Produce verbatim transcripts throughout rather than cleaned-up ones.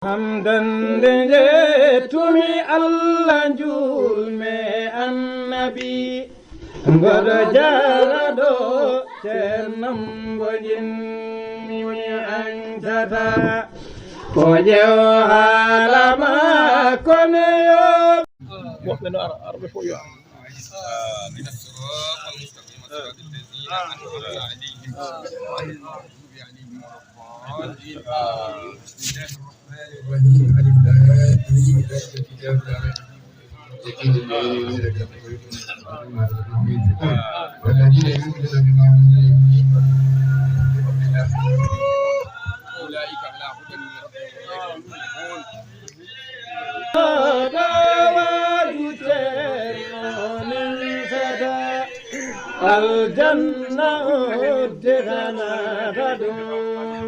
Hamdande njettumi Allah, njuulmi e Annabi. Mboɗo jaara ɗo ceerno mbo njinmi añtata. Ko ƴeew haala makko ne yo. Woɓɓe no ara, arɓe fof yo ar. اهدنا الصراط المستقيم، صراط الذين أنعمت عليهم، غير المغضوب عليهم ولا الضالين. آمين. بسم الله الرحمن الرحيم. ألف لام ميم. ذلك الكتاب لا ريب فيه هدى للمتقين. الذين يؤمنون بما أنزل إليك وما أنزل من قبلك والذين هم بآياتنا يؤمنون. أولئك على هدى من ربهم وأولئك هم المفلحون. Daawaaɗu ceerno min sada, aljanna udditanata ɗum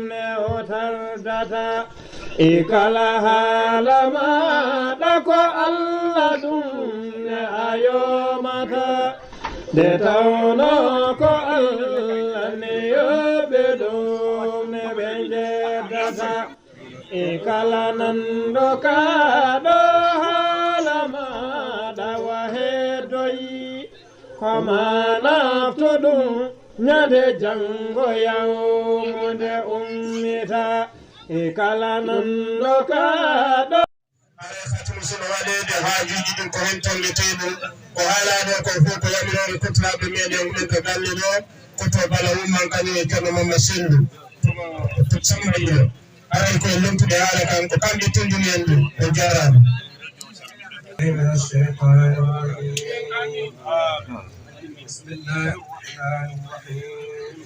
ne o tardata. E kala haala maaɗa ko Allah ɗum ne a yoomata. Nde tawno ko Allah ne yoɓe ɗum ne ɓe njeddata. E kala nanɗo kaɗo haala maaɗa wa heddoyi, ko ma nafto ɗum ñande janngo yawmunde ummita. E kala nanɗo kaɗo. Haray khatmu sino waɗeede haajuuji ɗin ko hen tolnetee ɗum. Ko haalaa ɗoo ko fof ko yamiroore kottiraaɓe meɗen ɗen to galle ɗoo, ko to Bala Umman kañum e Ceerno Mamma Sellu. To Sammayyo. Haray ko e lomtude haala kan, ko kamɓe tindini en ɗum. On jaaraama. من الشيطان الرجيم. بسم الله الرحمن الرحيم.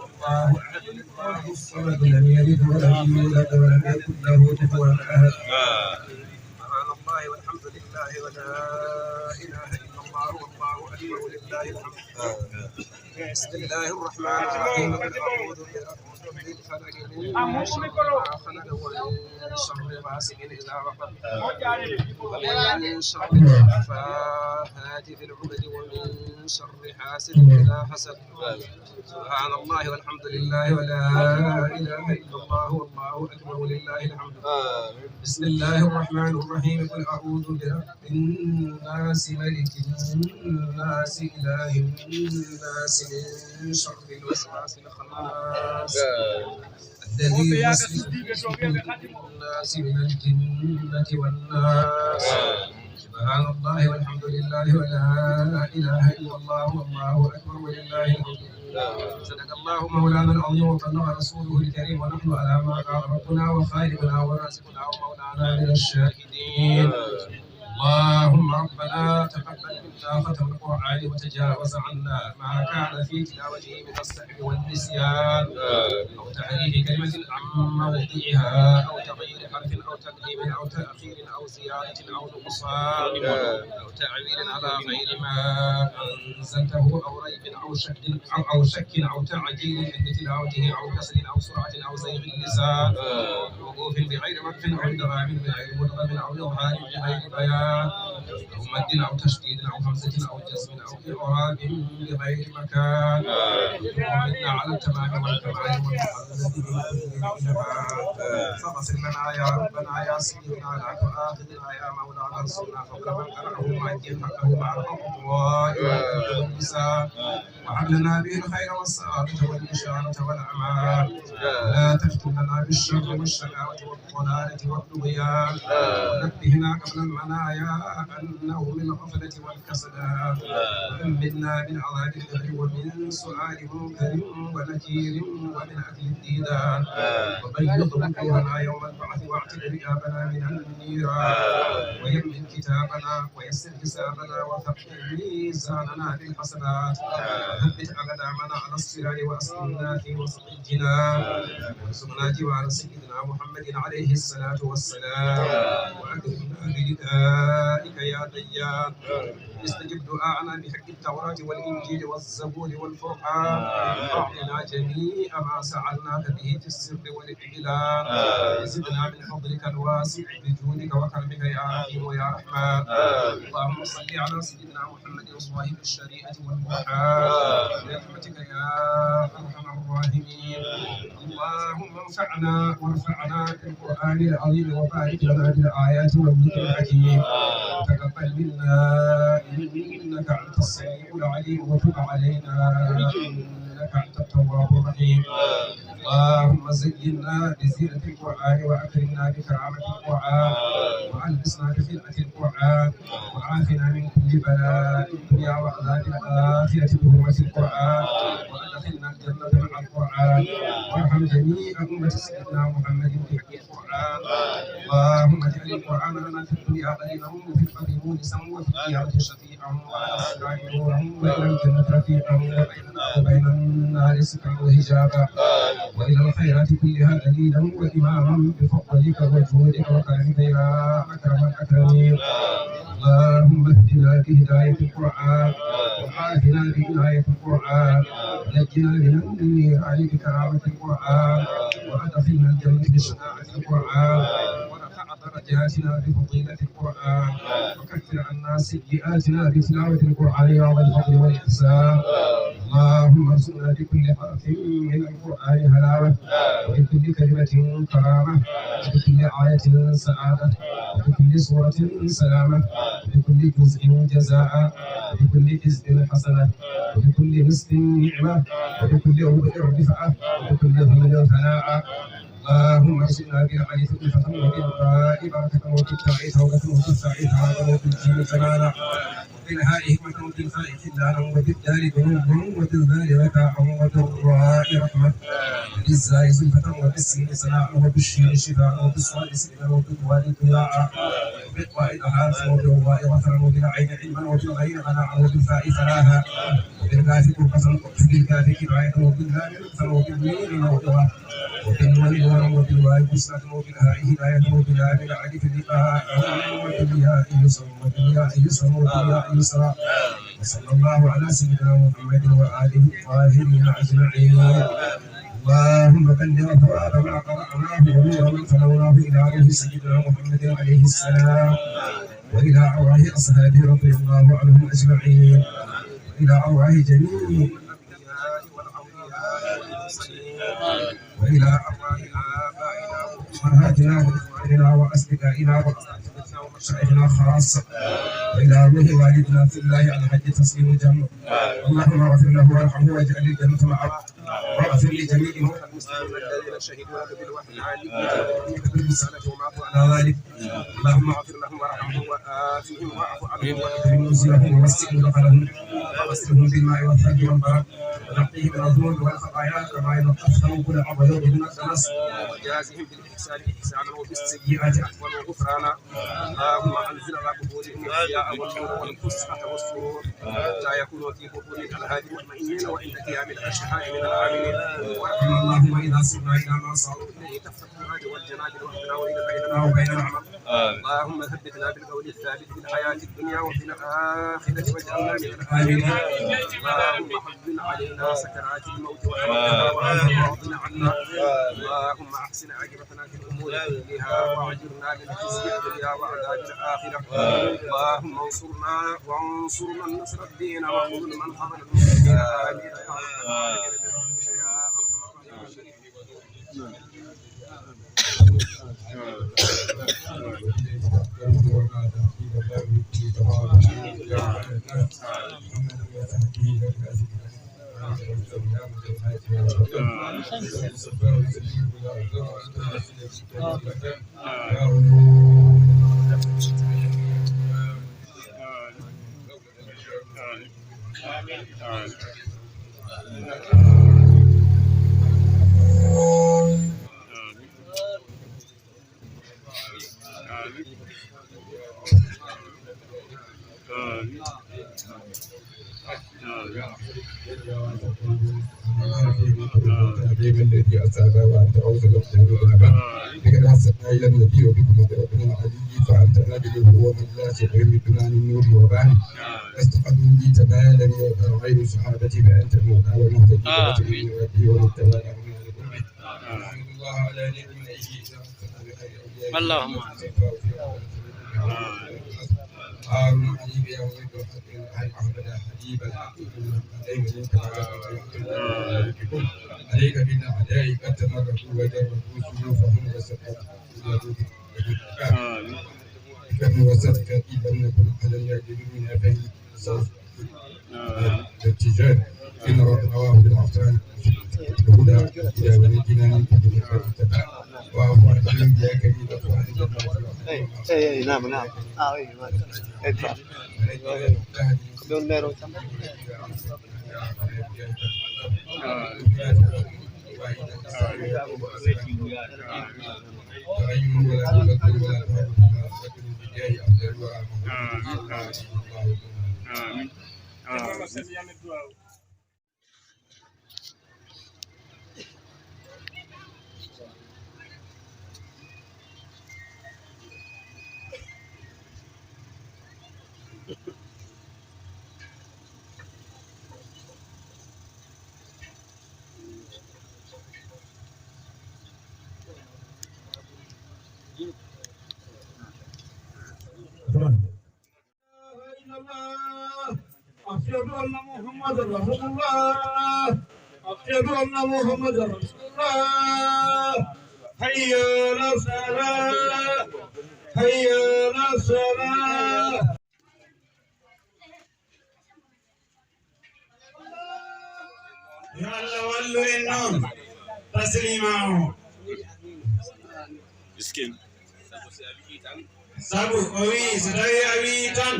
الله أحد، الله الصمد، لم يلد ولم يولد ولم يكن له كفوا أحد. سبحان الله والحمد لله ولا إله إلا الله والله أكبر ولله الحمد. بسم الله الرحمن الرحيم. قل أعوذ برب الفلق، من شر ما خلق، ومن شر غاسق إذا وقب، ومن شر النفاثات في العقد، ومن شر حاسد إذا حسد. سبحان الله والحمد لله ولا إله إلا الله والله أكبر ولله الحمد. بسم الله الرحمن الرحيم. قل أعوذ برب الناس، ملك الناس، إله الناس، من شر الوسواس الخناس، الذي يوسوس في صدور الناس من الجنة والناس. سبحان الله والحمد لله ولا إله إلا الله والله أكبر ولله الحمد. صدق الله مولانا العظيم وبلغ رسوله الكريم، ونحن على ما قال ربنا وخالقنا ورازقنا ومولانا من الشاهدين. اللهم ربنا تقبل منا ختم القرآن وتجاوز عنا ما كان في تلاوته من السهو والنسيان أو تحريف كلمة عن موضعها أو تغيير حرف أو تقديم أو تأخير أو زيادة أو نقصان أو تعويل على غير ما أنزلته أو ريب أو شك أو، أو شك أو تعجيل في تلاوته أو كسل أو سرعة أو زيغ اللسان أو وقوف بغير وقف أو إدغام بغير مدغم أو إظهار بغير بيان أو مد أو تشديد أو همزة أو جزم أو إعراب بغير مكان. ومنا على التمام والكمال والمحمد به كل الإنعام. فاغفر لنا يا ربنا يا سيدنا، لا تؤاخذنا يا مولانا، انصرنا فوق من قرأه، وعجل حقه مع الأطباء والأنبياء والنساء. وهب لنا به الخير والسعادة والبشارة والأمان. ولا تختم لنا بالشر والشقاوة والضلالة والطغيان. ونبهنا قبل المنايا عن نوم الغفلة والكسلان. وأمنا من عذاب القبر ومن سؤال منكر ونكير ومن أكل الديدان. وبيض وجوهنا يوم البعث واعتق رقابنا من النيران. ويمن كتابنا ويسر حسابنا وثقل ميزاننا بالحسنات. وثبت أقدامنا على الصراط وأسكننا في وسط الجنان. وارزقنا جوار سيدنا محمد عليه الصلاة والسلام. وأكرمنا بلقائك يا ديان. استجب دعاءنا بحق التوراة والإنجيل والزبور والفرقان. أعطنا جميع ما سألناك به في السر والإعلان. زدنا من فضلك الواسع بجودك وكرمك يا رحيم يا رحمن. اللهم صل على سيدنا محمد صاحب الشريعة والبرهان برحمتك يا أرحم الراحمين. اللهم انفعنا وارفعنا بالقرآن العظيم وبارك لنا بالآيات والذكر الحكيم. تقبل منا إنك أنت السميع العليم وتب علينا إنك أنت التواب الرحيم. اللهم زينا بزينة القرآن وأكرمنا بكرامة القرآن وألبسنا بخلعة القرآن وعافنا من كل بلاء الدنيا وعذاب الآخرة بحرمة القرآن وأدخلنا الجنة مع القرآن وارحم جميع أمة سيدنا محمد بحق القرآن. اللهم اجعل القرآن لنا في الدنيا قرينا وفي القبر مونسا وفي القيامة شفيعا وعلى الصراط نورا وإلى الجنة رفيقا وبيننا وبين النار سترا وحجابا وإلى الخيرات كلها دليلا وإماما بفضلك وجودك وكرمك يا أكرم الأكرمين. اللهم اهدنا بهداية القرآن وعافنا بعناية القرآن ونجنا من النيران بكرامة القرآن وأدخلنا الجنة بشفاعة القرآن ورفع درجاتنا بفضيلة القرآن وكفر عنا سيئاتنا بتلاوة القرآن يا ذا الفضل والإحسان. اللهم ارزقنا بكل حرف من القرآن حلاوة وبكل كلمة كرامة وبكل آية سعادة وبكل سورة سلامة وبكل جزء جزاء وبكل حزب حسنة وبكل نصف نعمة وبكل ربع رفعة وبكل ظل ثناء. اللهم ارزقنا بالألف ألفة وبالباء بركة وبالتاء توبة وبالثاء ثوابا وبالجيم جمالا وبالهاء حكمة وبالفاء خلالا وبالدال ذنوبا وبالذال ذكاء وبالراء رحمة وبالزاي زلفة وبالسين سناء وبالشين شفاء وبالصاد سئلا وبالضاد ضياء وبالطاء طهارة وبالظاء ظفرا وبالعين علما وبالغين غناء وبالفاء فلاحا وبالكاف قربة وبالكاف كفاية وباللام لطفا وبالميم موعظة وبالنون نورا وبالواو بشرى وبالهاء هداية وباللام الألف لقاء وبالياء يسرا وبالياء يسرا وبالياء يسرا. وصلى الله على سيدنا محمد وآله الطاهرين أجمعين. اللهم بلغ ثواب ما قرأناه ونور من تلوناه إلى روح سيدنا محمد عليه السلام وإلى أرواح أصحابه رضي الله عنهم أجمعين وإلى أرواح جميع الأنبياء والأولياء والمرسلين وإلى أرواح آبائنا وأمهاتنا وإخواننا وأصدقائنا وأساتذتنا ومشايخنا خاصة وإلى روح والدنا في الله الحاج تسليم جمع. اللهم اغفر له وارحمه واجعل الجنة مأواه واغفر لجميع موتى المسلمين الذين شهدوا لك بالوحدانية وبالرسالة وماتوا على ذلك. اللهم اغفر لهم وارحمهم وعافهم واعف عنهم وأكرم نزلهم ووسع مدخلهم واغسلهم بالماء والثلج والبرد ونقهم من الذنوب والخطايا كما ينقى الثوب الأبيض من الدنس وجازهم بالإحسان إحسانا وبالسيئات عفوا وغفرانا. اللهم أنزل على قبورهم الضياء والنور والفسحة والسرور حتى يكونوا في قبورهم كالهادي مطمئنين وعند قيام الأشهاد من العاملين. وارحم اللهم إذا صرنا إلى ما صاروا إليه كفة التراب والجناب لوحدنا وإلى بيننا وبين العمل. اللهم ثبتنا بالقول الثابت في الحياة الدنيا وفي الآخرة واجعلنا من الآمنين. اللهم حول علينا سكرات الموت وتوفنا وأنت راض عنا. اللهم أحسن عاقبتنا في الأمور كلها وأجرنا من خزي الدنيا وعذاب الآخرة. اللهم انصرنا وانصر من نصر الدين واخذل من خذل المسلمين. آمين يا رب العالمين برحمتك يا أرحم الراحمين. آمين. الذي أسعد وأنت أوصل القلوب. بك وصلنا إلى النبي وبك ربنا العلي، فأنت نبي هو من لا شيء يمدنا من نور وبان. استقبل لي تماما غير شهادتي، فأنت المولى والمهتدي، آمين. وجهي وربي ومبتغى الأمر. الحمد لله على نعمته. اللهم آمين. هارون حبيبي يا ولد الحق الأحمد حبيبا. عليك بالأعداء قد تمردوا وجربوا سيوفهم وسقطوا. آمين. كم وصدق إن لم نكن على اليد من أبي. التجار. إن رب رواه بالأحسان. الهدى إلى ولدنا من كل من قد اتبع. وعفو عن الذنوب يا كريم العفو عن الجنات. إيه، إيه، نعم، نعم. آه، إيه، ما-، إيه، دون نيرو. آمين. آمين. إله إلا الله. أشهد أن محمدا رسول الله. أشهد أن محمدا رسول الله. حي على الصلاة. حي على الصلاة. Yo Allah wallu en noon taslima o. Miskin. Sabu o wi'i, so tawi a wi'i tan,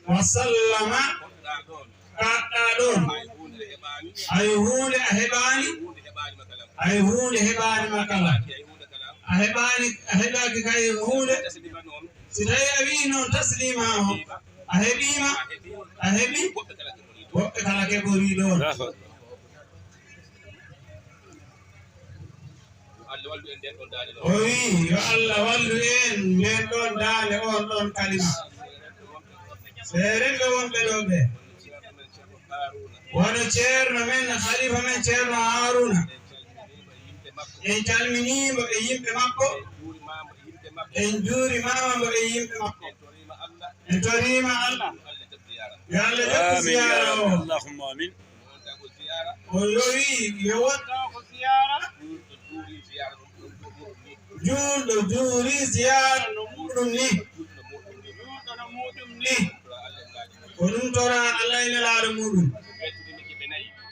wa sallama, kaɗɗa ɗon, hay huunde a heɓaani, hay huunde heɓaani ma kala. A heɓaani, a heɓaaki kay huunde. Si tawi a wi'i noon taslima o, a heɓiima, a heɓi woɓɓe kala keɓorii ɗon. O wi'i, yo Allah wallu en ndeen ɗon daande, oon ɗon kalima. Seerenɓe wonɓe ɗoo ɓe. Wano ceerno men, halifa men ceerno Haaruna. En calminii mo e yimɓe makko. En juurimaama mo e yimɓe makko. En toriima Allah. Yo Allah jokku ziyaara o. Allahumma amin. O yowi yo wonta ko ziyaara. Juulɗo juuri ziyaara no muuɗum ni. Juulɗo no muuɗum ni. Ko ɗum tora Allah e Nelaaɗo muuɗum.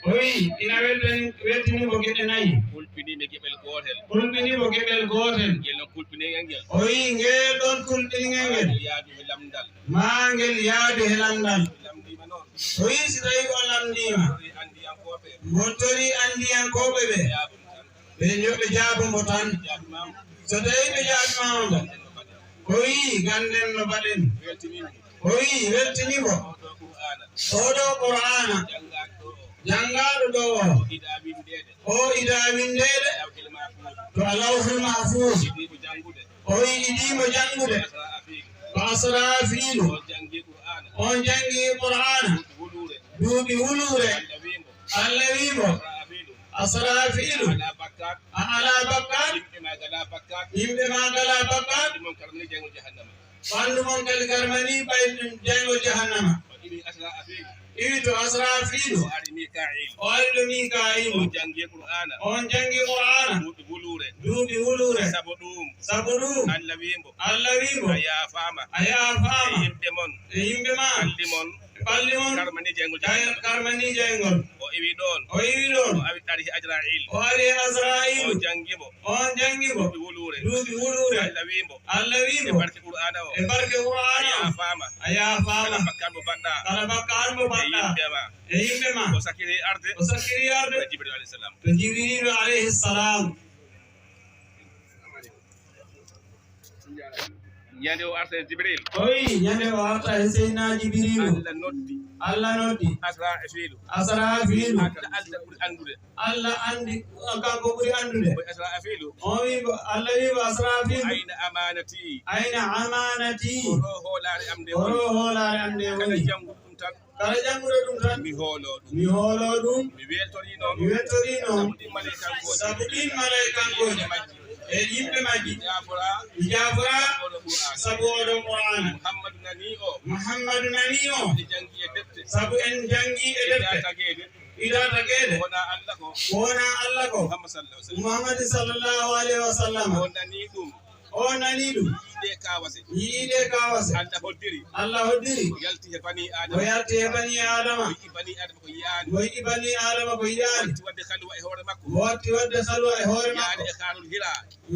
O wi'i, ina weltani, weltini mo geɗe nayi. Kulpini mo geɓel gootel. Kulpini mo geɓel gootel. Ngel no kulpini ngel ngel. O wi'i, ngel ɗon kulpini ngel ngel. Ngel yaadu he lamndal. Maa ngel yaadu he lamndal. O wi'i, si tawii on lamndiima, on torii anndiyankooɓe ɓe, ɓe yo ɓe jaabu mo tan. So tawii ɓe jaabiima mo, o wi'i, gannden no mbaɗen. O wi'i, weltini mo. Oo ɗoo Qur'aana janngaaɗo ɗoo o, o idaa winndeede to Lawhul Mahfuuz. O wi'i, idii mo janngude ko Asraafiilu. On janngi Qur'aana duuɓi wuluure. Allah wi'i mo, Asraafiilu, a alaa bakkaat. Yimɓe maa ngalaa bakkaat. Ɓanndu mon kadi karmanii ɓay ɗum jayngol jahannama. Iwi to Asraafiilu. O ari ɗo Miikaa'iilu. On janngi Qur'aana. Duuɓi wuluure. Sabu ɗum. Sabu ɗum. Allah wi'i mo. Allah wi'i mo. A yaafaama. A yaafaama. E yimɓe mon. E yimɓe maa. Ɓalli mon. Ɓalli mon. Karmanii jayngol jahannama. Karmanii jayngol. O iwi ɗoon. O iwi ɗoon. O ari, ari he Azra'iil. O ari he Azra'iil. O janngi mo. On janngi mo. Duuɓi wuluure. Duuɓi wuluure. Allah wi'i mo. Allah wi'i mo. E barke Qur'aana o. E barke Qur'aana o. A yaafaama. A yaafaama. Kala bakkaat mo mbaɗɗaa. Kala bakkaat mo mbaɗɗaa. E yimɓe maa. E yimɓe maa. O sakkiri arde. O sakkiri arde. To Jibriil alayhi salaam. To Jibriil alayhi salaam. Ñande o arta e Jibril. O wi, ñande o arta e Seydina Jibrilu. Allah noddi. Allah noddi. Asrafilu. Asrafilu. Hannde Allah ɓuri anndude. Allah anndi, kanko ɓuri anndude. O wi Asrafilu. O wi mo, Allah wi mo, Asrafilu. Ayna amanati? Ayna amanati? Ko ɗo hoolaare am nde woni. Ko ɗo hoolaare am nde woni. Kala jannguɗo ɗum tan. Kala jannguɗo ɗum tan. Mi hoolo ɗum. Mi hoolo ɗum. Mi weltori noon. Mi weltori noon. Sabu ɗin maleykankooji. Sabu ɗin maleykankooji. E yimɓe majji. Jaafora. Jaafora. Sabu oɗo Qur'aana. Muhammadu nani o. Muhammadu nani o. Ɓe janngi e defte. Sabu en janngi e defte. Ida tageede. Ida tageede. Wona Allah ko. Wona Allah ko. Muhammad sallallahu alaihi wasallam. Muhammad sallallahu alaihi wasallam. O nani ɗum. O nani ɗum. Yiide kawase. Yiide kawase. Allah hoddiri. Allah hoddiri. O yalti he bani Adama. O yalti he bani Adama. O yi'i bani Adama ko yi'aani. O yi'i bani Adama ko yi'aani. O watti wadde khalwa e hoore makko. O watti wadde khalwa e hoore makko. Yaade e Ghaarul Hira.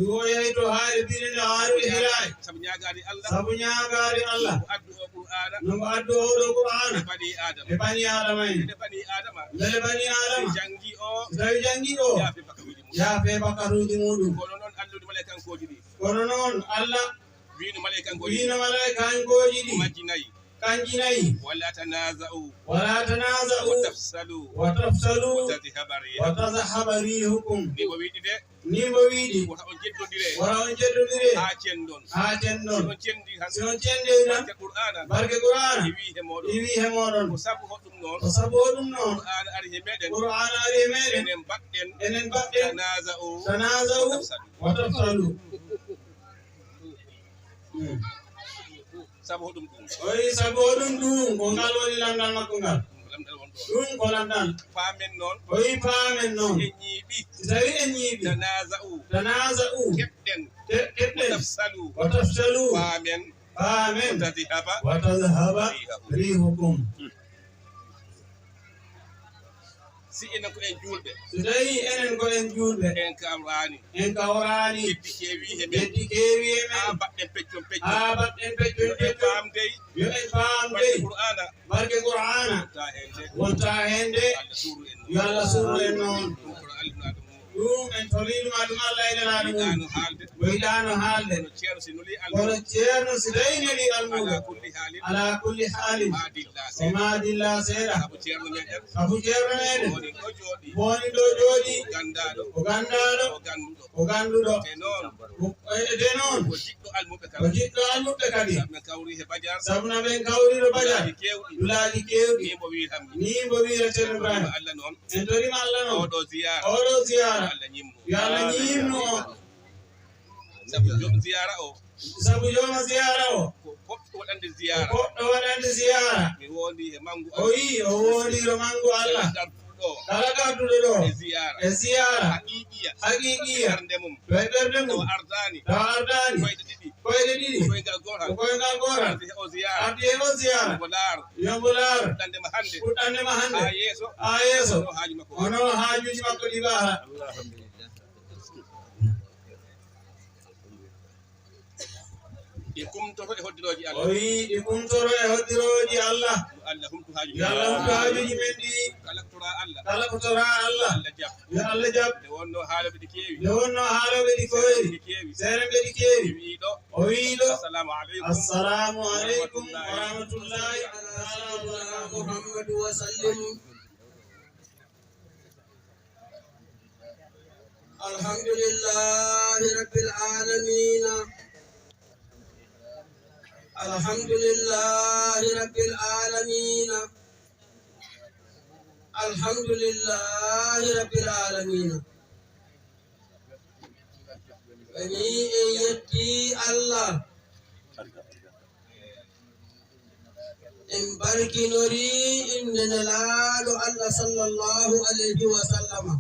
O yahi to haare biyeteende Ghaarul Hira. Sabu ñaagaade Allah. Sabu ñaagaade Allah. Ko addu o Qur'aana. No mo addu oɗo Qur'aana. E bani Adama. E bani Adama en. Ene bani Adama. Mbele bani Adama. Si janngi o. Si tawi janngi o. Yaafe bakkaruuji mum. Yaafe bakkaruuji muɗum. Kono noon Allah wi maleykankooji ɗi. Kono noon Allah. Wino maleykankooji ɗi. Wino maleykankooji ɗi. Majji nayi. Kanji nayi. Wala tanaza'u. Wala tanaza'u. Wa tafsalu. Wa tafsalu. Wa tadhhaba rihukum. Wa tadhhaba rihukum. Ni mo wiɗi de. Ni mo wiɗi. Wota on jeddondire. Wota on jeddondire. Haa cendon. Haa cendon. Si on cendi tan. Si on cendi tan. Barke Qur'aana. Barke Qur'aana. Iwi he moɗon. Iwi he moɗon. Ko sabu hoɗum noon. Ko sabu hoɗum noon. Qur'aana ari he meɗen. Qur'aana ari he meɗen. Enen mbaɗɗen. Enen mbaɗɗen. Tanaza'u. Tanaza'u. Wa tafsalu. Wa tafsalu. Hmm. Sabu hoɗum ɗum? O wi sabu hoɗum ɗum? Ko ngal woni lamndal makko ngal. Lamndal won ɗon. Ɗum ko lamndal. Paamen noon. O wi paamen noon. Si en ñiiɓi. Si tawi en ñiiɓi. Tanaza'u. Tanaza'u. Keɓɗen. Ke-, keɓɗen. Wa tafsalu. Wa tafsalu. Paamen. Paamen. Wa tadhhaba. Wa tadhhaba. Rihukum. Rihukum. Hmm. Si enen ko en juulɓe. Si tawii enen ko en juulɓe. En kawraani. En kawraani. Geddi keewi he men. Geddi keewi he men. Haa mbaɗɗen peccon peccon. Haa mbaɗɗen peccon peccon. Yo en paam dey. Yo en paam dey. Barke Qur'aana. Barke Qur'aana. Wontaa heen de. Wontaa heen de. Yo Allah suuru en noon. Yo Allah suuru en noon. Ɗum ko allunaɗo mum. Ɗum en tolii ɗum aduna Allah e Nelaaɗo mum. Yiɗaano haalde. Mo yiɗaano haalde. Kono Ceerno si nulii almuudo. Kono Ceerno si tawii nelii almuudo. Alaa kulli haalin. Alaa kulli haalin. Maa dilla seeɗa. Ko maa dilla seeɗa. Sabu Ceerno meɗen. Sabu Ceerno meɗen. Woni ɗo jooɗi. Woni ɗo jooɗi. Ko ganndaaɗo. Ko ganndaaɗo. Ko gannduɗo. Ko gannduɗo. Te noon. Ko, e, e, te noon. Ko jiɗɗo almuɓɓe kala. Ko jiɗɗo almuɓɓe kadi. Sabu men kawri he Bajar. Sabu na men kawri he Bajar. Dulaaji keewɗi. Dulaaji keewɗi. Ni mbo wiirammi. Ni mbo wiira Ceerno Ibrahima. Allah noon. En toriima Allah noon. Oɗo ziyaara. Oɗo ziyaara. Yo Allah ñimnu. Yo Allah ñimnu o. Sabu joom ziyaara o. Sabu joom ziyaara o. Ko goɗɗo waɗande ziyaara. Ko goɗɗo waɗande ziyaara. Mi wondi he manngu Allah. O wi o wondi he manngu Allah. Kala garduɗo ɗo. Kala garduɗo ɗo. E ziyaara. E ziyaara. Haqiiqiya. Haqiiqiya. Ɓernde mum. To e ɓernde mum. Tawa ardaani. Tawa ardaani. Koyɗe ɗiɗi. Koyɗe ɗiɗi. Koyngal gootal. Ko koyngal gootal. Ardi he o ziyaara. Ardi he o ziyaara. Yo mbo laar. Yo mbo laar. Fuɗɗande ma hannde. Fuɗɗande ma hannde. Haa yeeso. Haa yeeso. Hono haaju makko. Hono haajuuji makko ɗi mbaara. Alhamdulillah. Ɗi kumtoto e hoddirooji Allah. O wi ɗi kumtoto e hoddirooji Allah. Yo Allah humtu haajuuji. Yo Allah humtu haajuuji men ɗi. Kala ko toraa Allah. Kala ko toraa Allah. Allah jaɓ. Yo Allah jaɓ. Nde wonnoo haalooɓe ɗi keewi. Nde wonnoo haalooɓe ɗi keewi. Ɗi keewi. Seerenɓe ɗi keewi. Mi wii ɗo. O wii ɗo. Assalamu aleykum. Assalamu aleykum wa rahmatullahi taala wa barakatuh. Muhammadu wa sallim. الحمد لله رب العالمين. الحمد لله رب العالمين. الحمد لله رب العالمين. Emi en yetti Allah. En barkinori innde Nelaaɗo Allah sallallahu alayhi wa sallama.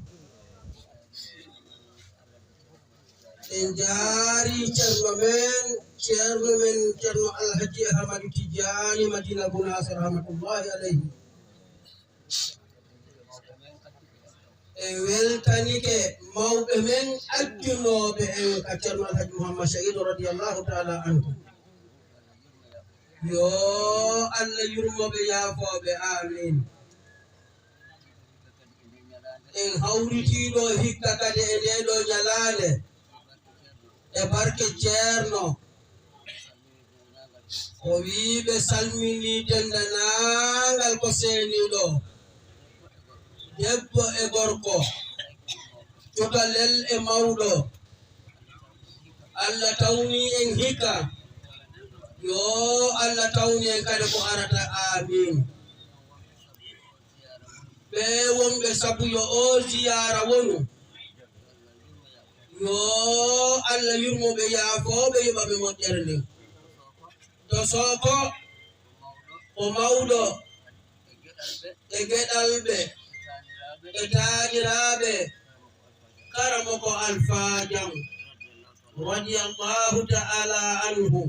En jaari Ceerno men, Ceerno men, Ceerno Alhaji Ahmadu Tijjaani Madina Gunaas rahmatullahi alayhi. En weltanike mawɓe men accunooɓe en ka Ceerno Alhaji Muhammad Sa'iid radiyallahu taala anhu. Yo Allah yurmo ɓe, yaafoo ɓe. Aamiin. En hawritii ɗo hikka kadi e ndee ɗoo ñalaande e barke Ceerno. O wii ɓe salminii denndaangal ko seeniiɗo, debbo e gorko, cukalel e mawɗo. Allah tawni en hikka, yo Allah tawni en kadi ko arata. Amin. Ɓe wonɓe sabu yo o ziyaara wonu, yo Allah yurmo ɓe, yaafo ɓe, yoɓa ɓe moƴƴere nden. To Soko, ko mawɗo e geɗalɓe e taaniraaɓe, Karamoko Alfaa Jam, radiyallahu ta'ala anhu.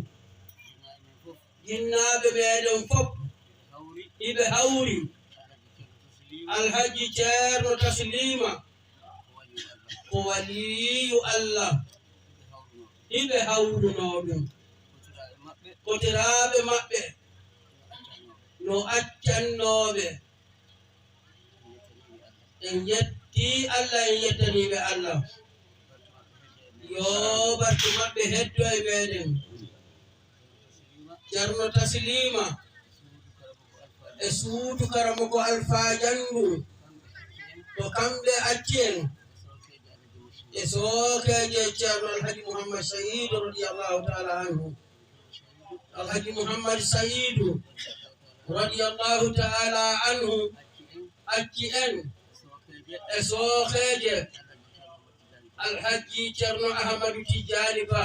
Jinnaaɓe meɗen fof, iɓe hawri Alhaji Ceerno Tasliima ko waliyu Allah, iɓe hawrunoo ɗum. Kotiraaɓe maɓɓe no accannooɓe. En yetti Allah, en yettaniiɓe Allah. Yo barke maɓɓe heddo e meɗen. Ceerno Tasliima e suudu Karamoko Alfaa Jam ndu, ko kamɓe acci en e sookeeje Ceerno Alhaji Muhammad Sayidu radiyallahu ta'ala anhu. Alhaji Muhammad Sayidu radiyallahu ta'ala anhu acci en e sookeeje Alhaji Ceerno Ahmadu Tijjaani Ba.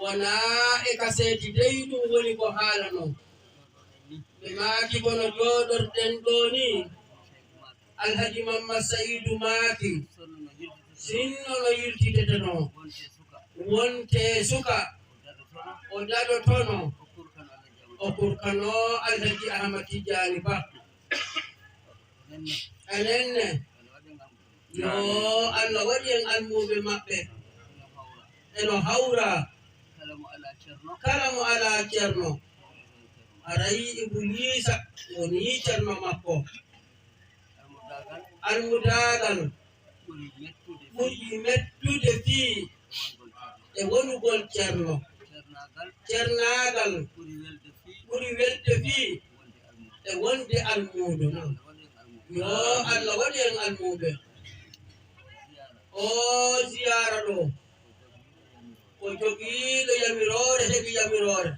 Wonaa e kaseeti dey ɗum woni ko haalanoo. Ɓe maaki kono jooɗorɗen ɗoo nii, Alhaji Mamma Sayidu maaki, sinno no yiltidetenoo, wonte suka, o daɗotono, o kurkano Alhaji Ahmad Tijjaani Ba. Enen ne, yo Allah waɗi en almuuɓe maɓɓe. Eno hawra. Kala mo alaa ceerno, aray Ibuliisa woni ceerno makko. Almudaagal ɓuri mettude fii e wonugol ceerno. Ceernaagal ɓuri welde fii e wonde almuudo. Yo Allah waɗu en almuuɓe. O ziyaara ɗo, ko jogiiɗo yamiroore, heɓi yamiroore.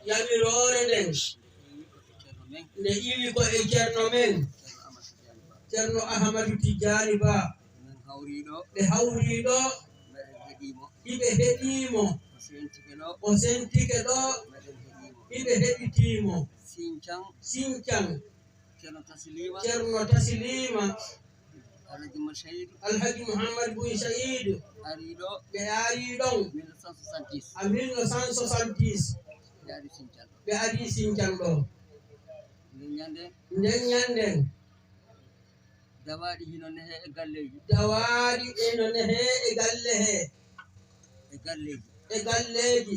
Yamiroore nden nde iwi ko e ceerno men, Ceerno Ahmadu Tijjaani Ba. Ɓe hawri ɗo, hiɓe heɗii mo. O sentike ɗo, hiɓe heɗitii mo. Sincan, Ceerno Tasliima, Ceerno Tasliima, Alhaji Muhammad Sayidu, Alhaji Muhammad Bun Sayidu, ari ɗo, ɓe ari ɗon mille neuf cent soixante-dix, en mille neuf cent soixante-dix, ɓe ari Sincan ɗo, ɓe ari Sincan ɗo. Nden ñande, nden ñande, dawaaɗi hino nehee e galleeji, dawaaɗi eno nehee e galle hee, e galleeji, e galleeji.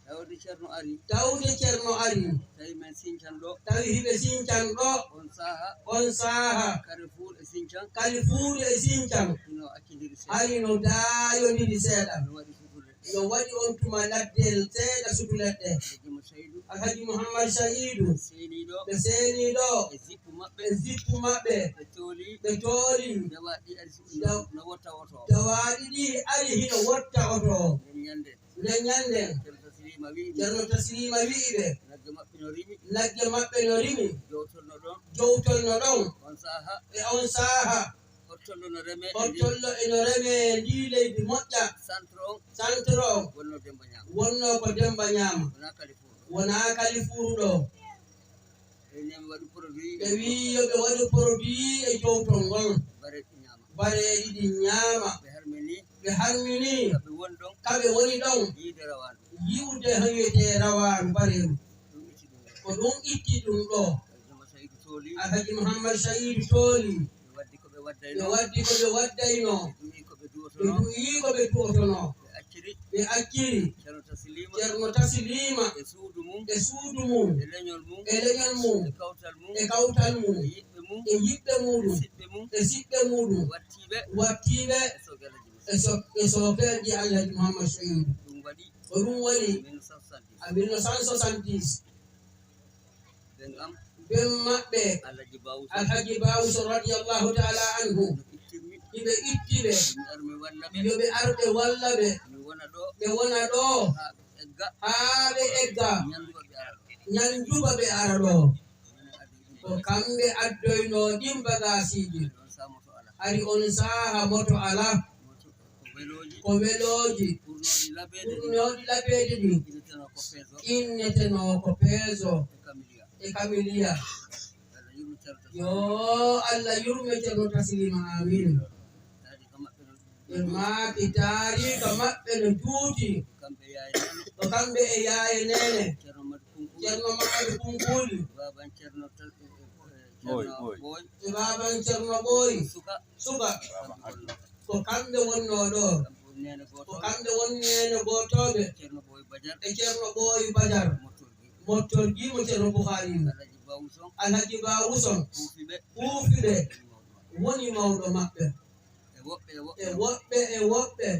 Tawde Ceerno ari. Tawde Ceerno ari. Tawi men Sincan ɗo. Tawi hiɓe Sincan ɗo. On saaha. On saaha. Carrefour e Sincan. Carrefour e Sincan. Hino accindiri seeɗa. Hari no daayondiri seeɗa. No waɗi sutuleɗɗe. No waɗi on tuma laddel seeɗa sutuleɗɗe. Alhaji Muhammad Sayidu. Alhaji Muhammad Sayidu. Seeni ɗo. Ɓe seeni ɗo. E zippu maɓɓe. E zippu maɓɓe. Ɓe tooli. Ɓe tooli. Dawaaɗi ari si-, daw-, no wotta oto. Dawaaɗi ɗi ari hino wotta oto. Nden ñande. Nden ñande, Ceerno Tasliima wi'i ɓe. Ceerno Tasliima wi'i ɓe. Nagge maɓɓe no rimi. Nagge maɓɓe no rimi. Jowtolno ɗon. Jowtolno ɗon. On saaha. E on saaha. Hottollo no remee e ndi. Hottollo eno remee ndi leydi moƴƴa. Centre on. Centre on. Wonno Demba Ñaama. Wonno ko Demba Ñaama. Wonaa Kalifuuru. Wonaa Kalifuuru ɗo. Ɓe wi'i yo ɓe waɗu produit e jowtol ngol. Bareeɗi ɗi ñaama. Ɓe harmini. Ɓe harmini. Kaɓe woni ɗon. Kaɓe woni ɗon. Yi'ude rawaandu. Yi'ude ko wiyetee rawaandu bareeru. Ɗum itti ɗum ɗo. Ko ɗum itti ɗum ɗo. Alhaji Muhammad Sayidu tooli. Alhaji Muhammad Sayidu tooli. Ɓe waddi ko ɓe waddayno. Ɓe waddi ko ɓe waddayno. Ɓe du'ii ko ɓe du'otono. Ɓe du'ii ko ɓe du'otono. Ɓe acciri. Ɓe acciri. Ceerno Tasliima. Ceerno Tasliima. E suudu mum. E suudu mum. E leñol mum. E leñol mum. E kawtal mum. E kawtal mum. E yiɓɓe mum. E yiɓɓe muuɗum. E siɓɓe mum. E siɓɓe muuɗum. Wattiiɓe. Wattiiɓe. E soogeeji mum. e so-, e sookeeji Alhaji Mouhammad Saïd. Ɗum waɗi Ko ɗum waɗi en soixante-dix. En mille neuf cent soixante-dix. Ben am Ben maɓɓe, Alhaji Bawuso. Alhaji Bawuso radiyallahu ta'ala anhu. Ittirmi. Hiɓe itti ɓe. Mi ar mi walla ɓe. Yo ɓe ar ɓe walla ɓe. Mi wona ɗo. Ɓe wona ɗo. Haa ɓe egga. Haa ɓe egga. Ñannduba ɓe ara ɗo. Ñannduba ɓe ara ɗo. Ko kamɓe addoynoo ɗin bagaasiiji. Hari on saaha moto alaa. Ko welooji. Ko welooji. Ɓurnooɗi labeede ɗin. Ɓurnooɗi labeede ɗin. Innetenoo ko peeso. Innetenoo ko peeso. E kamiliya. E kamiliya. Yo Allah yurme Ceerno Taslima, amin. Ɓe maaki taariika maɓɓe no juuti. Ko kamɓe e Yaaye Neene. Ceerno Mamadu Kunkuuli. Baban Ceerno Tal-, eh, eh, Ɓooy, Ceerno Ɓooy. Ɓooy. E Baban Ceerno Ɓooy. Suka. Suka. Ko kamɓe wonnoo ɗo. Kamɓe woni neene gooto. Ko kamɓe woni neene gootooɓe. Ceerno Ɓooy Bajar. E Ceerno Ɓooy Bajar. Mottorgi. Mottorgi mo Ceerno Bukhari. Alhaji Bawuson. Alhaji Bawuson. Kuufi ɓe. Kuufi ɓe. Woni mawɗo maɓɓe. E woɓɓe, e woɓɓe. E woɓɓe, e woɓɓe.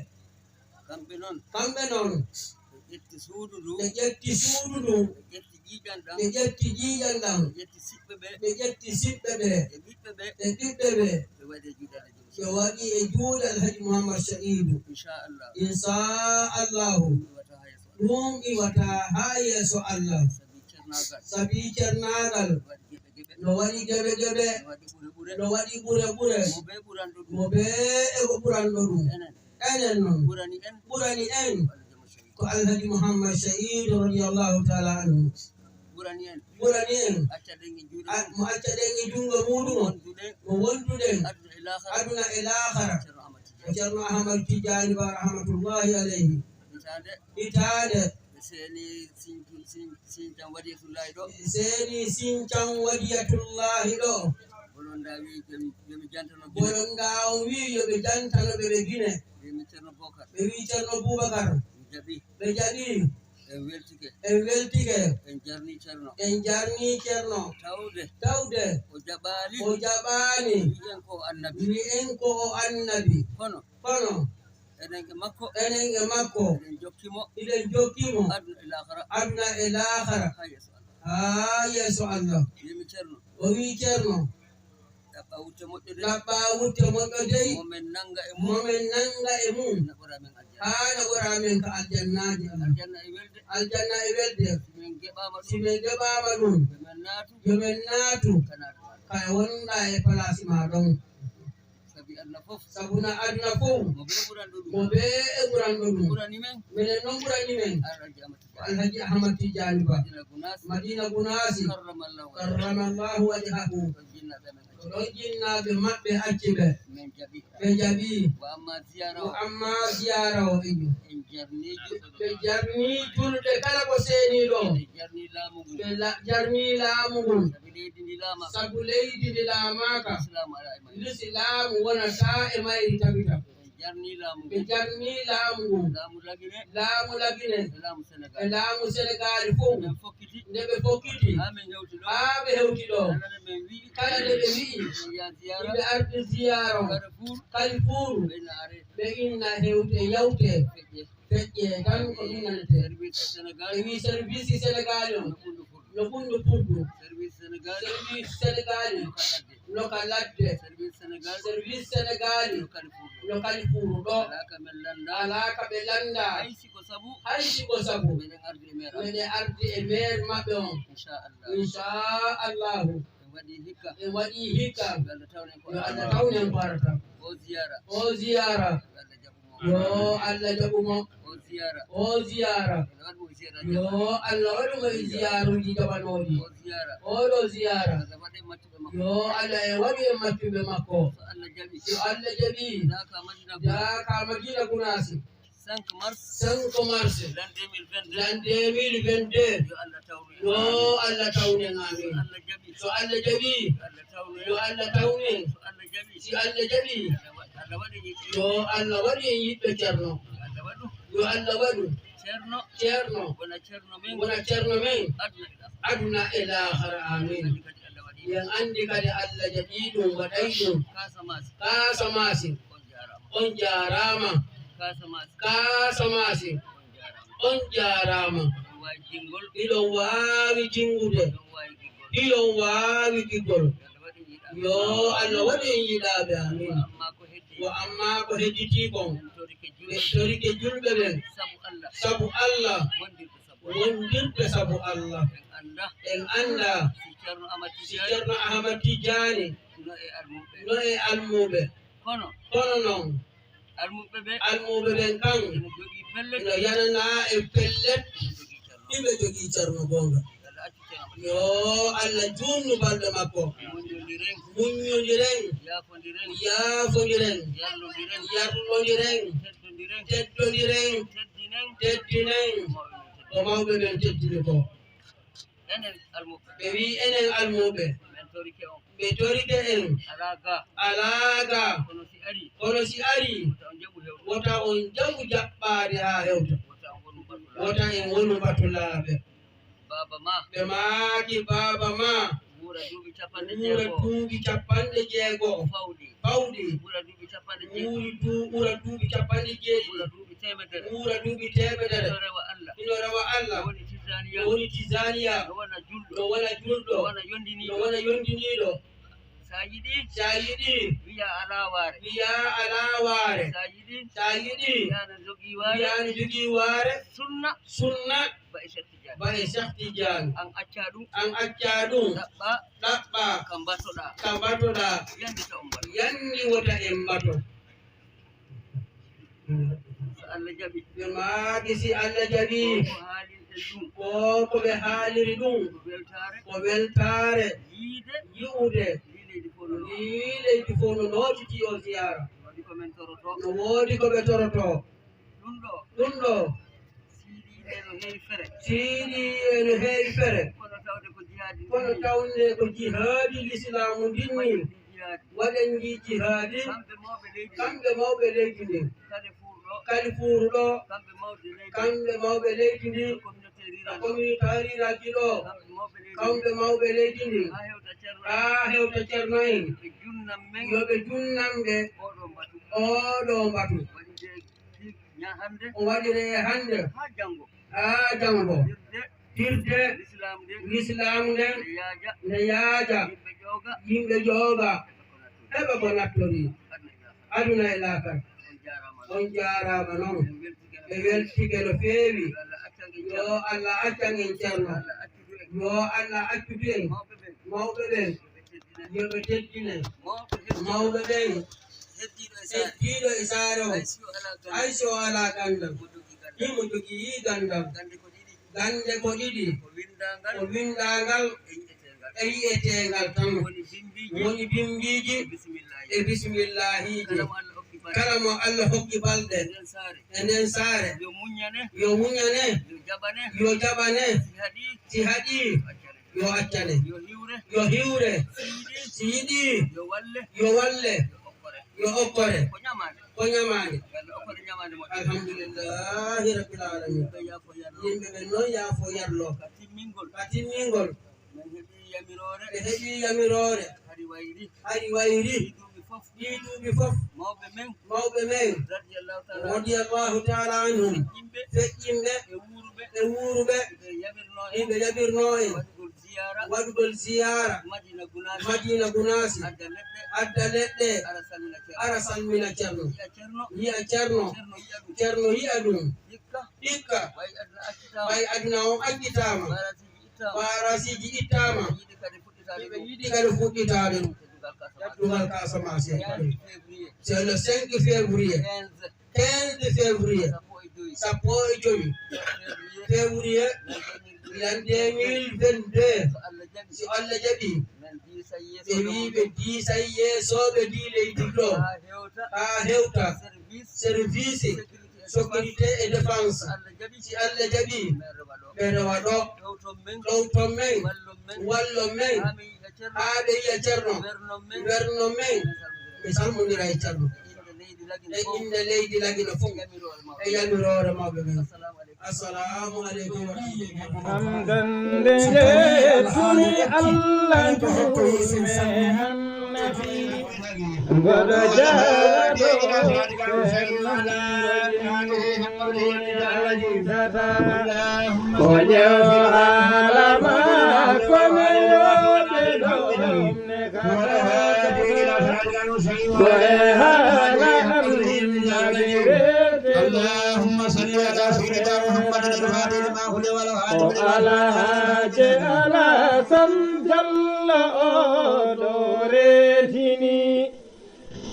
Kamɓe noon. Kamɓe noon. Ɓe ƴetti suudu ndu. Ɓe ƴetti suudu ndu. Ɓe ƴetti ƴiiƴan ɗan. Ɓe ƴetti ƴiiƴan ɗan. Ɓe ƴetti siɓɓe ɓe. Ɓe ƴetti siɓɓe ɓe. E ɓiɓɓe ɓe. E ɓiɓɓe ɓe. Ɓe waɗi e juuɗe Alhaji Bawuson. Ɓe waɗi e juuɗe Alhaji Mouhammad Sa'idu. Inchallah. Inchallahu. Ɗum iwata haa yeeso Allah. Ɗum iwata haa yeeso Allah. Sabi cernaagal. Sabi cernaagal. Waɗi geɓe geɓe. No waɗi geɓe geɓe. No waɗi ɓure ɓure. No waɗi ɓure ɓure. Mo bee ɓuranɗo ɗum. Mo bee e ko ɓuranɗo ɗum. Enen. Enen noon. Ɓurani en. Ɓurani en. Ko Alhaji Mouhammad Sa'idu radiyallahu ta'ala anhu. Ɓurani en. Ɓurani en. Acca ɗen e juuɗe A-, mum. Mo acca ɗen e junngo muuɗum on. Wonduɗen. Mo wonduɗen. Aduna e laakara. Aduna e laakara. Ceerno Ahmad Tijani. Ko Ceerno Ahmad Tijani Ba rahmatullahi alayhi. Hitaande. Hitaande. Ɓe seeni Sin-, Sin-, Sincan Wadiyatullahi ɗo. Ɓe seeni Sincan Wadiyatullahi ɗo. Bolonda wi yo mi, yo mi jantano Gine. Bolonda on wi yo ɓe jantano ɓe ɓe Gine. Ɓe wi Ceerno Bokar. Ɓe wi Ceerno Bubakar. Mi jaɓi. Ɓe jaɓi. En weltike. En weltike. En jarni Ceerno. En jarni Ceerno. Tawde. Tawde. O jaɓaali. O jaɓaani. Wi'en ko o annabi. Wi'en ko o annabi. Kono. Kono. Enen e makko. Enen e makko. Eɗen jokki mo. Eɗen jokki mo. Aduna e laakara. Aduna e laakara. Haa yeeso Allah. Haa yeeso Allah. Wi'mi Ceerno. O wi'i Ceerno. Ɗaɓɓa wutte moƴƴo dey. Ɗaɓɓa wutte moƴƴo dey. Mo men nannga e mum. Mo men nannga e mum. Naɓora men aljanna. Haa naɓora men ka aljannaaji Allah. Aljanna e welde. Aljanna e welde. Si men geɓaama ɗum. Si men geɓaama ɗum. Yo men naatu. Yo men naatu. Ka naatu. Ka wonɗa e palaasi ma ɗon. Sabi aduna fof. Sabuna aduna fof. Mo bee ɓuranɗo ɗum. Mo bee e ɓuranɗo ɗum. Ɓurani men. Minen noon ɓurani men. Alhaji Ahmad Tijani. Ko Alhaji Ahmad Tijani Ba. Madina Gunaas. Madina Gunaas. Karramallahu wajhahu. Karramallahu wajhahu. Ko ɗon jinnaaɓe men acci ɓe. Ko ɗon jinnaaɓe maɓɓe acci ɓe. Men jaɓi. Ɓe jaɓi. Wa amma ziyara o. Wa amma ziyara o, iyo. En jarni julɓe. Ɓe jarni julɓe kala ko seeni ɗo. Ɓe jarni laamu ngun. Ɓe la-, jarni laamu ngun. Sabu leydi ndi laamaaka. Sabu leydi ndi laamaaka. Islaamu alaa e mayri. Lislaamu wonataa e mayri tabita. Ɓe jarni laamu ngun. Ɓe jarni laamu ngun. Laamu Lagine. Laamu Lagine. E laamu Senegaal. E laamu Senegaal fof. Ɓe fokkiti. Nde ɓe fokkiti. Haa men hewti ɗo. Haa ɓe hewti ɗo. Kala nde men wi'i. Kala nde ɓe wi'i. Ɓe yaha ziyara. Ɓe ardi ziyara. Carrefour. Carrefour. Ɓe inna are. Ɓe inna hewte yawte. Feƴƴe. Feƴƴe tan ko ɗum nanetee. Service Senegaal. Ɓe wi'i service Senegaal on. No ɓundu furdu. No ɓundu furdu. Service Senegaal. Service Senegaal. No ka ladde. No ka ladde. Service Senegaal. Service Senegaal. No Carrefour ɗo. No Carrefour ɗo. Alaa ka men lannda. Alaa ka ɓe lannda. Hay si ko sabu. Hay si ko sabu. Meɗen ardi e meer. Meɗen ardi e meer maɓɓe on. Inchallah. Inchallahu. En waɗi hikka. En waɗi hikka. Yo Allah tawnen ko Yo Allah arata. Tawnen ko arata. O ziyara. O ziyara. Yo Allah jaɓu mo. Yo Allah jaɓu mo. O ziyara. O ziyara. Yo Allah waɗu mo ziyara. Yo Allah waɗu mo e ziyaaruuji jaɓanooɗi. O ziyara. Oɗo ziyara. Allah waɗu en maccuɓe makko. Yo Allah e waɗu en maccuɓe makko. So Allah jaɓi. Yo Allah jaɓi. Ndaa ka Madina Gunaas. Ndaa ka Madina Gunaas. Cinq mars. Cinq mars. L'an deux mille vingt-deux. L'an deux mille vingt-deux. Yo Allah tawnu en. Yo Allah tawnu en, amin. So Allah jaɓi. So Allah jaɓi. Yo Allah tawnu en. Yo Allah tawnu en. So Allah jaɓi. Si Allah jaɓi. Allah wa-, Allah waɗu en yiɗɓe. Yo Allah waɗu en yiɗɓe Ceerno. Allah waɗu. Yo Allah waɗu. Ceerno. Ceerno. Wona Ceerno men. Wona Ceerno men. Aduna e laakara. Aduna e laakara, amin. Kadi Allah waɗi. Eɗen anndi kadi Allah jaɓi ɗum, waɗay ɗum. Kaasamaasi. Kaasamaasi. On jaaraama. On jaaraama. Kaasamaasi. Kaasamaasi. On jaaraama. On jaaraama. Hiɗon waawi jingude. Hiɗon waawi giggol. Yo Allah waɗu en yiɗaaɓe, amin. Wa amma ko hedditii kon, ɓe torike julɓe ɓen. Sabu Allah. Wondirɓe sabu Allah. En anndaa si Ceerno Ahmad Tijjaani no e almuuɓe. Kono non, almuuɓe ɓen kan ino yananaa e pellet, hiɓe jogii Ceerno goonga. Yo Allah juutnu balɗe makko. Muññondiren, yaafondiren, yarlondiren, teddondiren, teddinen ko mawɓe men teddini ko. Ɓe wi'i enen almuuɓe, ɓe torike en. Alaa gaa. Kono si arii, wota on jaɓu jaɓɓaade haa hewta. Wota en wonu batulaaɓe. Baaba maa. Ɓe maaki baaba maa. Wuura duuɓi capanɗe jeego. Wuura duuɓi capanɗe jeego. Fawɗi. Fawɗi. Wuura duuɓi capanɗe jeego. Wuuri du-, wuura duuɓi capanɗe jeeɗiɗi. Wuura duuɓi teemedere. Wuura duuɓi teemedere. Hino rewa Allah. Hino rewa Allah. No woni Tijaaniya. No woni Tijaaniya. No wona julɗo. No wona julɗo. No wona yondiniiɗo. No wona yondiniiɗo. Sa yiɗi. Sa yiɗi. Wiya alaa waare. Wiya alaa waare. Sa yiɗi. Sa yiɗi. Wiya no jogii waare. Wiya no jogii waare. Sunna. Sunna. Ba e Cheikh Tidiane. Ba e Cheikh Tidiane. An accaa ɗum. An accaa ɗum. Ɗaɓɓa. Ɗaɓɓa. Ka mbatoɗaa. Ka mbatoɗaa. Yandi ka on mbato. Yandi wota en mbato. So Allah jaɓi. Ɓe maaki si Allah jaɓi. Ko ko haalirɗen ɗum. Ko ko ɓe haaliri ɗum. Ko weltaare. Ko weltaare. Yiide. Yi'ude. Ndii leydi fof no. Ndii leydi fof no nootitii o ziyaara. Waɗi ko men torotoo. No woodi ko ɓe torotoo. Ɗum ɗo. Ɗum ɗo. Siidi ene heewi fere. Siidi ene heewi fere. Kono tawde ko jihaadi. Kono tawde ko jihaadi lislaamu ndin ni. Waɗen ndi jihaadi. Kamɓe mawɓe leydi. Kamɓe mawɓe leydi ndin. Kadi fuuruɗo. Kadi fuuruɗo. Kamɓe mawɓe leydi. Kamɓe mawɓe leydi ndin. Communauté rurale. Communauté rurale ɗo. Kamɓe mawɓe leydi. Kamɓe mawɓe leydi ndin. Haa hewta Ceerno. Haa hewta Ceerno en. Ɓe junnan men. Yo ɓe junnan ɓe. Oɗo mbatu. Oɗo mbatu. Waɗi de. Ñaa hannde. O waɗiree hannde. Haa janngo. Haa janngo. Firde. Firde. Lislaam nden. Lislaam nden. Nde yaaja. Nde yaaja. Yimɓe ƴooga. Yimɓe ƴooga. Heɓa ko nattori. Aduna e laakara. On jaaraama non. On jaaraama non. En weltike no feewi. Yo Allah accan en Ceerno. Yo Allah accan en Ceerno. Yo Allah accudu en. Yo Allah accudu en. Mawɓe ɓen. Mawɓe ɓen. Yo ɓe teddine. Yo ɓe teddine. Mawɓe ɓen. Mawɓe ɓen. Heddiiɗo e saare. Heddiiɗo e saare o. Hay si o alaa ganndal. Hay si o alaa ganndal. Himo jogii ganndal. Himo jogii ganndal. Gannde ko ɗiɗi. Gannde ko ɗiɗi. Ko winndaangal. Ko winndaangal. E yi'eteengal. E yi'eteengal tan. Woni bimmbiiji. Woni bimmbiiji. E bismillaahi. E bismillaahiiji. Kala mo Allah hokki balɗe. Kala mo Allah hokki balɗe. E nden saare. E nden saare. Yo muññane. Yo muññane. Yo jaɓane. Yo jaɓane. Si haɗii. Si haɗii. Yo accane. Yo accane. Yo hiwre. Yo hiwre. Si yiɗii. Si yiɗii. Yo walle. Yo walle. Yo okkore. Yo okkore. Ko ñamaande. Ko ñamaande. Yo Allah okkore ñamaande moƴƴere. Alhamdulillahi Rabbil Alamin. Yimɓe yaafo yarlo. Yimɓe ɓen non yaafo yarlo. Ka timmingol. Ka timmingol. Men heɓii yamiroore. Ɓe heɓii yamiroore. Hari wayri. Hari wayri. Ɗii duuɓi fof. Ɗii duuɓi fof. Mawɓe men. Mawɓe men. Radiyallahu ta'ala. Radiyallahu ta'ala anhum. Feƴƴinɓe. Feƴƴinɓe. E wuuruɓe. E wuuruɓe. Ɓe yamirnoo en. Ɓe yamirnoo en. Waɗugol ziyaara. Waɗugol ziyaara. Madina Gunaasi. Madina Gunaasi. Adda leɗɗe. Adda leɗɗe. Ara salmina Ceerno. Ara salmina Ceerno. Yi'a Ceerno. Yi'a Ceerno. Ceerno yi'a ɗum. Ceerno yi'a ɗum. Hikka. Hikka. Ɓay aduna accitaama. Ɓay aduna on accitaama. Baarasiiji ittaama. Baarasiiji ittaama. Ɓe yiɗi kadi fuɗɗitaade ɗum. Ɓe yiɗi kadi fuɗɗitaade ɗum. Teddungal Casamance. Teddungal Casamance. Cinq février. C'est le cinq février. Quinze. Quinze février. Sappo e jowi. Sappo e jowi. Février. Février. L'an deux mille vingt-deux. So Allah jaɓi. So Allah jaɓi. Men diisay yeeso. Ɓe wii ɓe diisay yeesooɓe ndii leydi ɗo. Haa hewta. Haa hewta. Service. Service. Sécurité. Sécurité et défense. So Allah jaɓi. Si Allah jaɓi. Men rewa ɗo. Men rewa ɗo. Ɗowton men. Ɗowton men. Wallon men. Wallon men. Haa men yi'a Ceerno. Haa ɓe yi'a Ceerno. Wernon men. Wernon men. Men salmondira. Men salmondira e Ceerno. E innde leydi Lagine fof. E innde leydi Lagine fof. E yamiroore mawɓe. E yamiroore mawɓe men. Assalamu aleykum. Assalamu aleykum wa rahmatullahi. Hamdan nde njettumi Allah, duume annabi. Mboɗo jaado. O ƴeew haala ma, kono yooɓe ɗo. Ko e haala annabi. اللهم صل على سيدنا محمد الفاتح لما أغلق والخاتم لما سبق. O Alhaji Alasan Jallo o ɗo reetini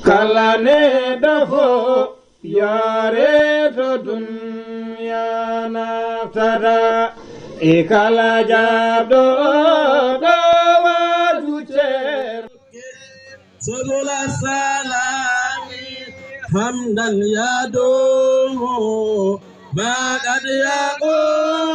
kala neɗɗo fof. Yaare to dunya naftata e kala jaabɗo ɗo waaju ceer. سبل السلام حمدا يدوم ما قد يقول.